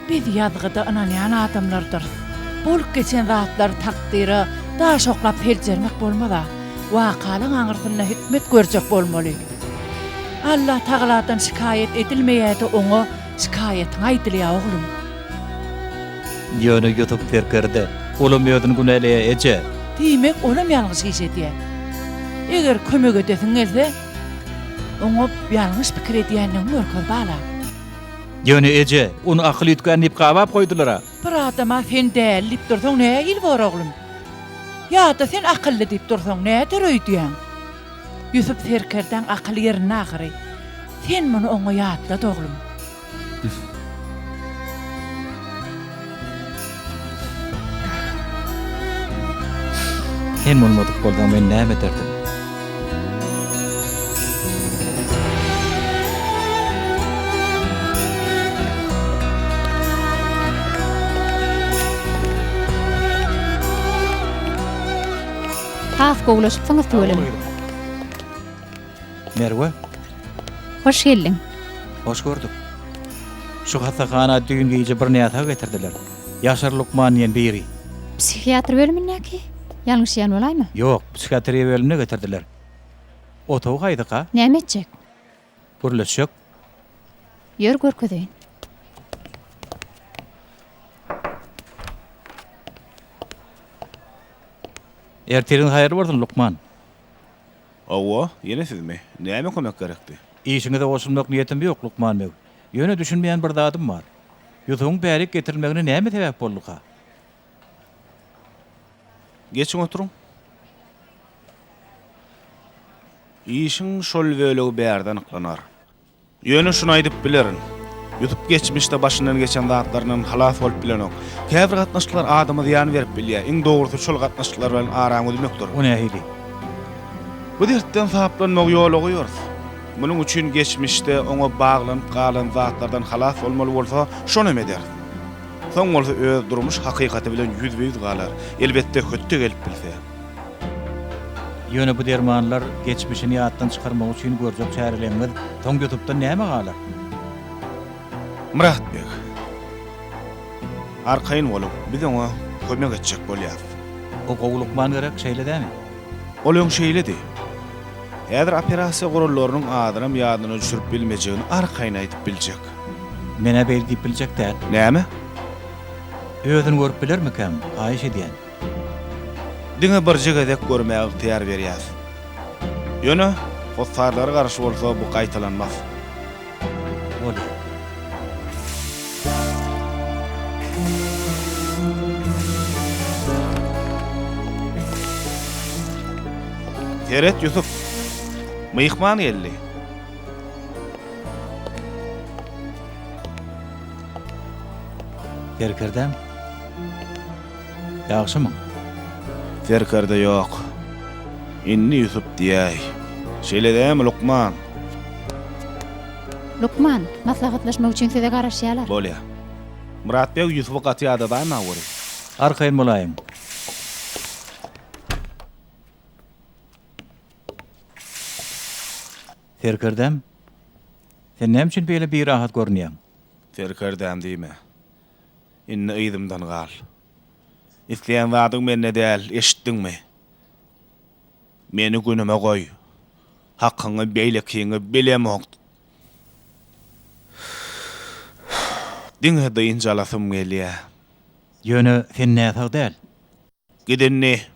Biz ýazgyda ynanýan adamlardyrys. Bolup geçen zatlary takdyra daş oklap seljermek bolmaz-a. Wakalaň aňyrsynda hikmet görjek bolmaly. Allatagaladan şikaýat edilmeýä-de oňa şikaýatyň aýdylýa oglum. Ýöne Ýusup serkerde, olam özüni günäleýä eje. Diýmek olam ýalňyş iş edýä. Eger kömek edesiň gelse, oňa ýalňyş pikir edýänligiňi görkez balam. Ýöne eje, ony akyl üýtgän diýip gabap goýdular-a. Bir adama sen däli diýip dursaň nähili bor oglum? Ýa-da sen akylly diýip dursaň näder öýdýäň? Ýusup serkerdäň akyly ýerinde ahyry. Sen muny oňa ýatlat oglum. Sen bolmadyk bolsaň men näme ederdim? Has gowulaşypsyňyz tüweleme. Merwe. Hoş geldiň. Hoş gördük. Şu hassahana düýn gije bir näsag getirdiler. Ýaşar lukman diýen biri. Psihiatr bölümindäki? Ýalňyşýan bolaýma? Ýok, psihiatriýa bölümine getirdiler. Otagy haýsyka? Näme etjek? Gürleşjek. Ýör görkezeýin. Ertiriňiz haýyrly bolsun, lukman. Hawa, ýene sizmi? Näme kömek gerekdi? Işiňize goşulmak niýetim ýok, lukman beg. Ýöne düşünmeýän bir zadym bar. Ýusubyň bärik getirilmegine näme sebäp bolduka? Geçiň oturyň. Işiň şol bölegi bärde anyklanar. Ýöne şuny aýdyp bilerin. Ýusup geçmişde başyndan geçen zatlaryndan halas bolup bilenok. Käbir gatnaşyklar adama zyýan berip bilýär. Iň dogrusy şol gatnaşyklar bilen araňy üzmekdir. O nähili? Bu dertden saplanmagy ýola goýarys. Munuň üçin geçmişde oňa baglanyp galan zatlardan halas bolmaly bolsa, şonam ederis. Soň bolsa öz durmuş hakykaty bilen ýüzbe-ýüz galar. Elbetde, hötde gelip bilse. Ýöne bu dermanlar geçmişini ýatdan çykarmak üçin görjek çäreleriňiz soň Ýusupdan näme galar? Myrat beg, arkaýyn boluň, biz oňa kömek etjek bolýarys. O gowy lukman gerek, şeýle dämi? Ol öň şeýledi. Häzir operasiýa gurallarynyň adynam ýadyna düşürip bilmejegini arkaýyn aýdyp biljek. Men-ä beýle diýip biljek däl. Näme? Özüni görüp bilermikäm, haýyş edýän. Diňe birje gezek görmäge ygtyýar berýäs. Ýöne, hossarlary garşy bolsa bu gaýtalanmaz. Bolýar. Seret, Ýusup. Myhman geldi. Serkerdäm. Ýagşymyň? Serkerde ýok. Indi Ýusup diýäý. Şeýle dämi, lukman? Lukman, maslahatlaşmak üçin size garaşýarlar. Bolýa. Myrat beg Ýusuby gaty ýadadaýma weli. Arkaýyn bolaýyň. Serkerdäm, sen näme üçin beýle birahat görünýäň? Serkerdäm diýme. Indi yzymdan gal. Isleýän zadyň mende däl, eşitdiňmi? Meni günüme goý. Hakyňy, beýlekiňi bilemok. Diňe dynç alasym gelýär. Ýöne sen näsag däl. Git indi.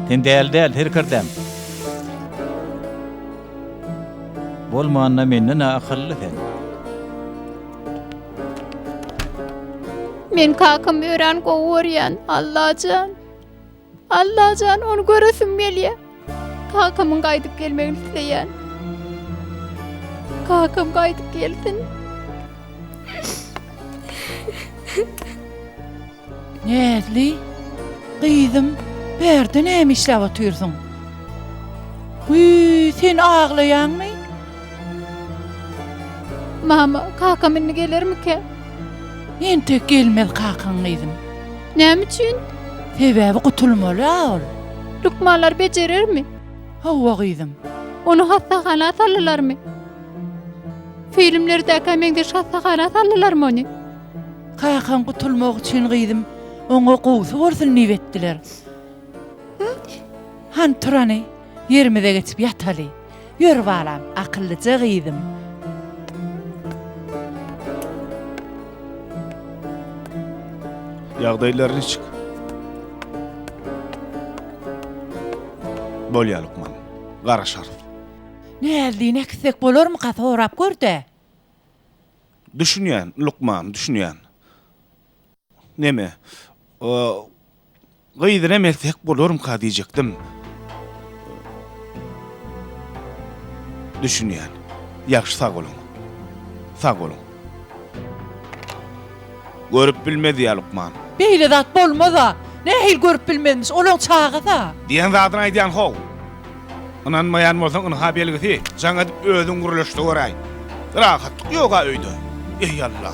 Sen däli däl, serkerdäm. Bolmanda menden-ä akylly sen. Men kakamy örän gowy görýän, Allajan. Allajan, ony göresim gelýär. Kakamyň gaýdyp gelmegini isleýän. Kakam gaýdyp gelsin. Näzli, gyzym, bärde näme işläp otyrsyň? Wiý, sen aglaýaňmy? Mama, kakam indi gelermikä? Entek gelmez kakaň, gyzym. Näme üçin? Sebäbi gutulmaly-a ol. Lukmanlar bejerermi? Hawa, gyzym. Ony hassahana saldylarmy? Filmlerdäkä meňzeş hassahana saldylarmy ony? Kakaň gutulmagy üçin gyzym, oňa gowusy bolsun diýip etdiler. Hany tur hany, ýerimize geçip ýataly. Ýör balam, akyllyja gyzym. Ýagdaýlary niçik? Bolýar lukman. Garaşarys. Näzlini äkitsek bolarmyka sorap gör-dä. Düşünýän, lukman, düşünýän. Neme, gyzyna eltsek bolarmyka diýjekdim. Düşünýän. Ýagşy sag boluň. Sag boluň. Görüp bilmez ýa lukman. Beýle zat bolmaz-a. Nähili görüp bilmezmiş, olaň çagasy-a. Diýen zadyny aýdýan how. Ynanmaýan bolsaň ynha belgisi, jaň edip özüň gürleşde göräý. Rahatlyk ýoga öýde. Eý Alla.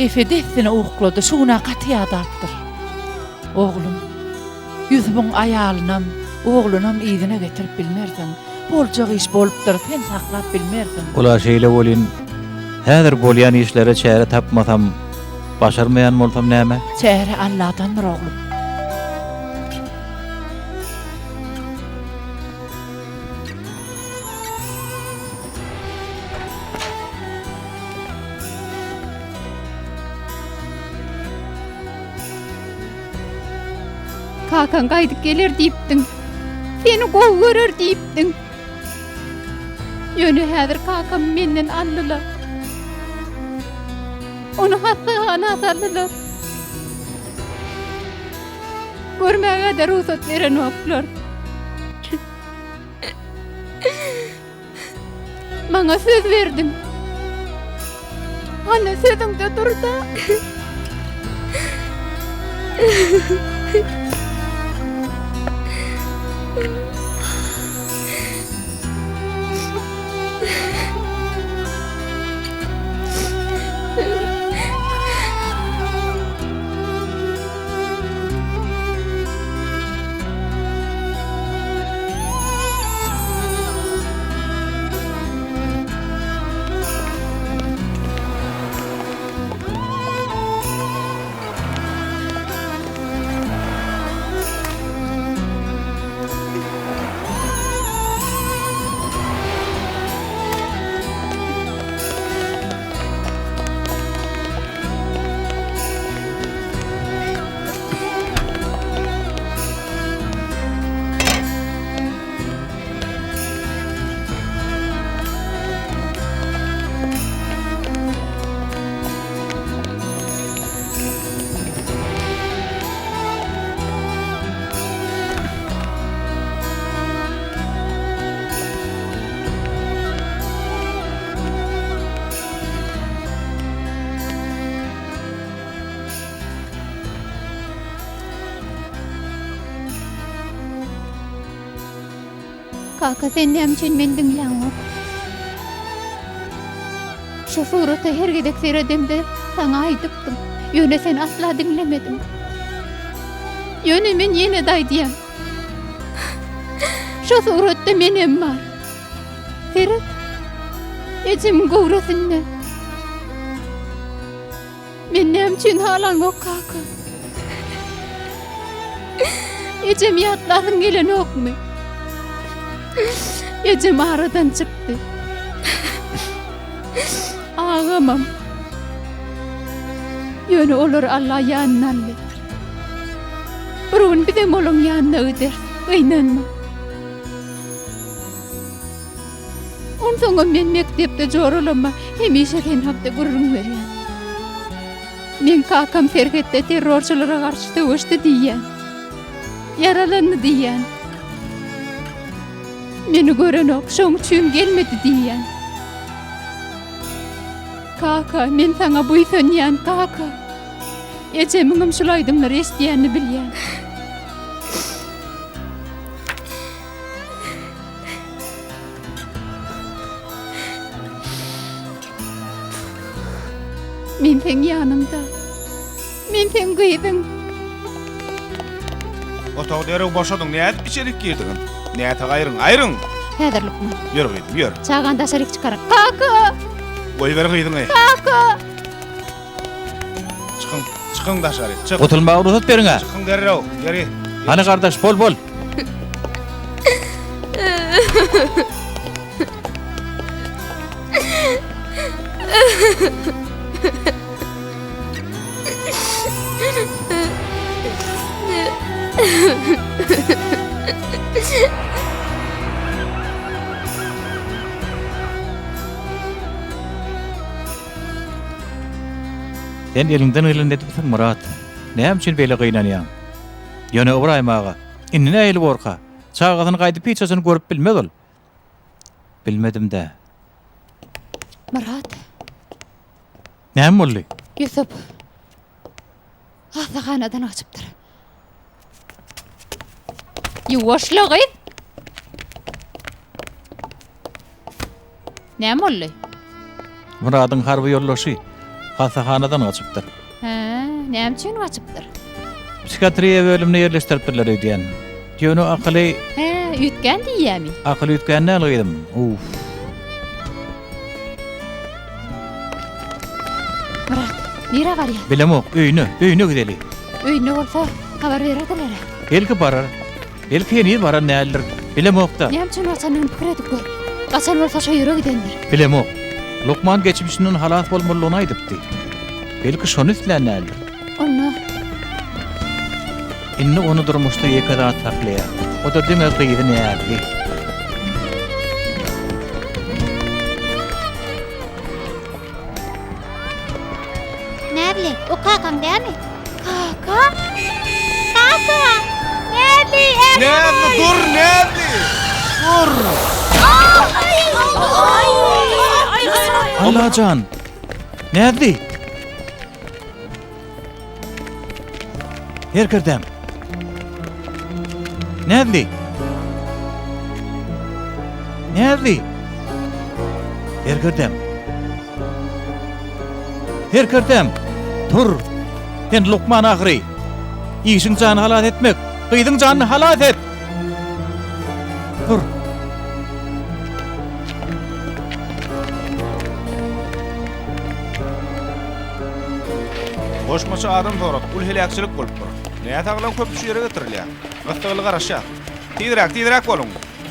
Efe dessine uklady, şu gün-ä gaty ýadapdyr. Oglum, Ýusubyň aýalynam, oglunam yzyna getirip bilmersiň. Boljak iş bolupdyr, sen saklap bilmersiň. Ol-a şeýle welin, häzir bolýan işlere çäre tapmasam, başarmaýan bolsam näme? Çäre Alladandyr, oglum. Kakaň gaýdyp geler diýipdiň. Seni gowy görer diýipdiň. Ýöne häzir kakamy menden aldylar. Ony hassahana saldylar. Görmäge-de rugsat berenoklar. Maňa söz berdiň. Hany sözüňde dur-da. Kaka, sen näme üçin meni diňläňok? Şu surata her gezek seredemde saňa aýdypdym. Ýöne sen asla diňlemediň. Ýöne men ýene-de aýdýan. Şu suratda menem bar. Seret. Ejemiň göwresinde. Men näme üçin halaňok kaka? Ejem ýatlasyň gelenokmy? Ejem aradan çykdy. Agamam. Ýöne olar Alla ýanyna aldy. Bir gün bizem olaň ýanyna gideris. Gynanma. Onsoňam men mekdepde joralama hemişe sen hakda gürrüň berýän. Meň kakam serhetde terrorçylara garşy söweşdi diýýän. Ýaralandy diýýän. Meni görenok, şoň üçin gelmedi diýýän. Kaka, men saňa buýsanýan, kaka. Ejemiňem şul aýdymlary eşidýänini bilýän. Men seň ýanyňda. Men seň gyzyň. Otagy derrew boşadyň, nädip içerik girdiňiz? Näsag aýryň, aýryň! Häzir lukman. Ýör gyzym, ýör. Çagany daşaryk çykaryň. Kaka! Goýber gyzyňy. Kaka! Çykyň, çykyň daşary, çyk. Gutulmaga rugsat beriň-ä. Çykyň derrew, ýeri. Hany gardaş, bol, bol. Sen eliňden gelenini edipsiň, Myrat. Näme üçin beýle gynanýaň? Ýöne Ybraýym aga, indi nähili borka? Çagasyny gaýdyp hiç haçan görüp bilmez ol. Bilmedim-dä. Myrat. Näme boldy? Ýusup hassahanadan gaçypdyr. Ýuwaşla gyz. Näme boldy? Myradyň harby ýoldaşy hassahanadan gaçypdyr. Hä, näme üçin gaçypdyr? Psihiatriýa bölümine ýerleşdiripdirler öýdýän. Ýöne akyly... Hä, üýtgän diýýämi? Akyly üýtgän däl gyzym. Uff. Myrat, nirä barýaň? Bilemok, öýüne, öýüne gideli. Öýünde bolsa, habar bererdiler-ä. Belki barar. Belki heniz baran däldir. Bilemok-da. Näme üçin gaçanyny pikir edip gör. Gaçan bolsa şo ýere gidendir. Bilemok. Lukman geçmişinden halas bolmalydygyny aýdypdy. Belki şony islän däldir. Onda. Indi ony durmuşda ýeke zat saklaýar. O-da diňe gyzy Näzli. Näzli, o kakaň dälmi? Kaka? Kaka! Näzli, ägä Näzli, dur, Näzli! Dur! Allajan! Näzli! Serkerdäm! Näzli! Näzli! Serkerdäm! Serkerdäm! Tur! Sen lukman ahyry! Işiň jany halas etmek! Gyzyň janyny halas et! Tur! Goşmaça adam soradyk, uly heläkçilik bolupdyr. Näsaglaryň köpüsi şu ýere getirilýär. Gyssagly garaşýas. Tizräk, tizräk boluň!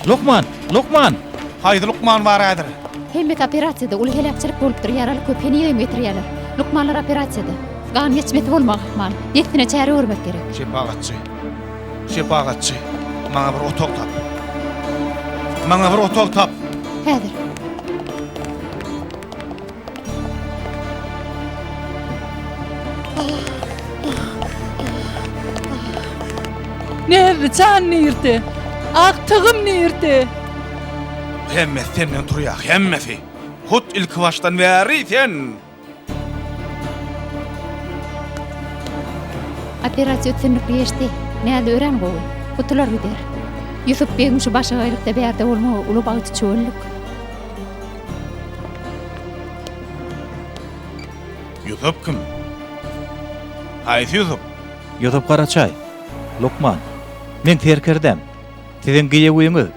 Lukman! Lukman! Haýsy lukman bar häzir? Hemmesi operasiýada, uly heläkçilik bolupdyr, ýaraly köp, henizem getirýärler. Lukmanlar operasiýada. Gan geçmesi bolmagy ahmal. Dessine çäre görmek gerek. Şepagatçy. Şepagatçy. Maňa bir otag tap. Maňa bir otag tap. Häzir. Näzli jan nirde? Agtygym nirde? Hemmesi senden turýar, hemmesi. Hut ilkibaşdan bäri sen. Operasiýa üstünlikli geçdi. Näzli örän gowy. Gutular gider. Ýusup begiň şu başagaýlykda bärde bolmagy uly bagty çöllük. Ýusup kim? Haýsy Ýusup? Ýusup Garaçaý, lukman. Meň serkerdäm. Siziň giýewiňiz.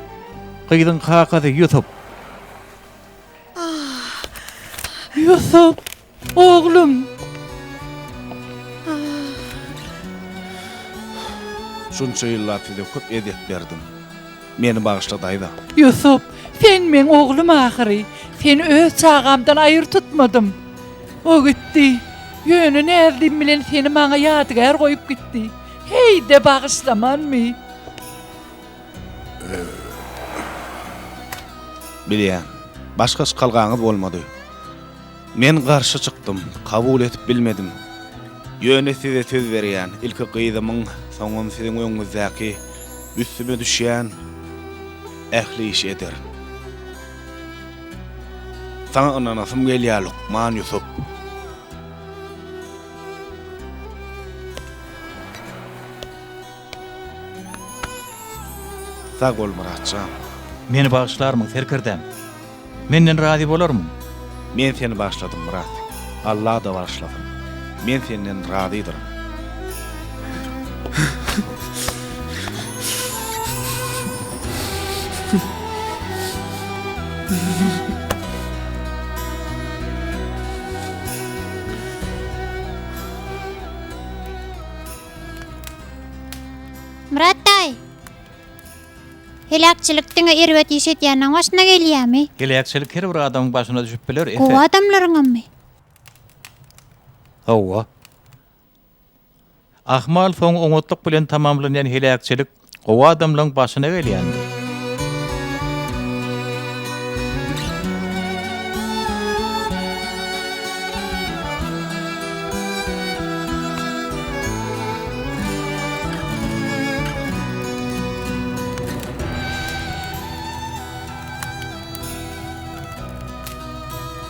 Gyzyň kakasy Ýusup. Ýusup, oglum! Şunça ýyllap size köp ezýet berdim. Meni bagyşla daýza. Ýusup, sen meň oglum ahyry. Seni öz çagamdan aýry tutmadym. O gitdi. Ýöne Näzlim bilen seni maňa ýadygär goýup gitdi. Heý-de bagyşlamanmy? Bilýän. Başga çykalgaňyz bolmady. Men garşy çykdym, kabul edip bilmedim. Ýöne size söz berýän, ilki gyzymyň, soňam siziň öňüňizdäki üstüme düşýän ähli işi ederin. Saňa ynanasym gelýär, lukman Ýusup. Sag bol, Myrat jan. Meni bagyşlarmyň, serkerdäm? Menden razy bolarmyň? Men seni bagyşladym, Myrat. Alla-da bagyşlasyn. Men senden razydyryn. Myrat daýy! Heläkçilik diňe erbet iş edýäniň başyna gelýärmi? Heläkçilik her bir adamyň başyna düşüp biler, Eset. Gowy adamlaryňammy? Hawa. Ahmal soňy oňatlyk bilen tamamlanýan heläkçilik gowy adamlaryň başyna gelýändir.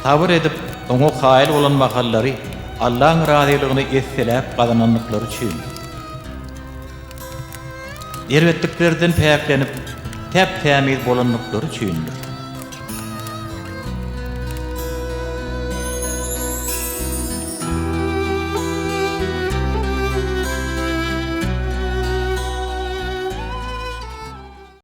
Sabyr edip, oňa kaýyl bolan mahallary Allaň razylygyny esseläp gazanandyklary üçin. Erbetliklerden päklenip, täp-tämiz bolandyklary üçindir.